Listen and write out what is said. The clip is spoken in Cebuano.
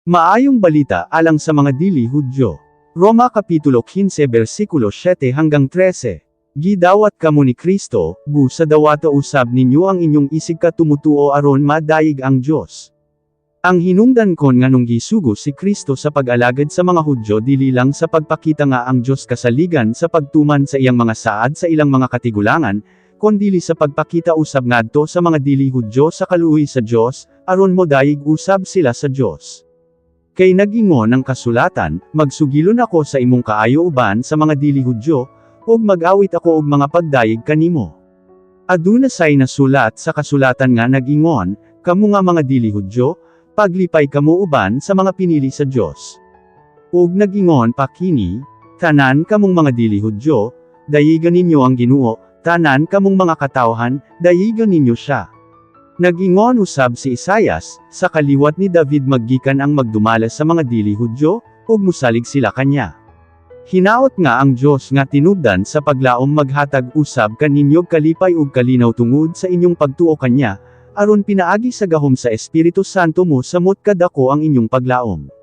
Maayong balita alang sa mga dili Hudyo. Roma Kapitulo 15 versikulo 7 hanggang 13. Gidawat kamo ni Kristo, busa dawata usab ninyo ang inyong isig ka tumutuo aron madayig ang Dios. Ang hinungdan kon nganong gisugo si Kristo sa pag-alagad sa mga Hudyo dili lang sa pagpakita nga ang Dios kasaligan sa pagtuman sa iyang mga saad sa ilang mga katigulangan, kondili sa pagpakita usab ngadto sa mga dili Hudyo sa kaluoy sa Dios, aron modayig usab sila sa Dios. Kay nag-ingon ang kasulatan, "Magsugilon ako sa imong kaayo uban sa mga dili Hudyo, ug mag-awit ako og mga pagdayeg kanimo." Aduna say nasulat sa kasulatan nga nag-ingon, "Kamo nga mga dili Hudyo, paglipay kamo uban sa mga pinili sa Dios." Ug nag-ingon pa kini, "Tanan kamong mga dili Hudyo, dayigan ninyo ang Ginoo, tanan kamong mga katawhan, dayigan ninyo siya." Nag-ingon usab si Isayas, "Sa kaliwat ni David maggikan ang magdumala sa mga dili Hudyo, ug musalig sila kanya." Hinaot nga ang Dios nga tinubdan sa paglaom maghatag usab kaninyog kalipay ug kalinaw tungod sa inyong pagtuo kanya, aron pinaagi sa gahom sa Espiritu Santo mo samot kadako ang inyong paglaom.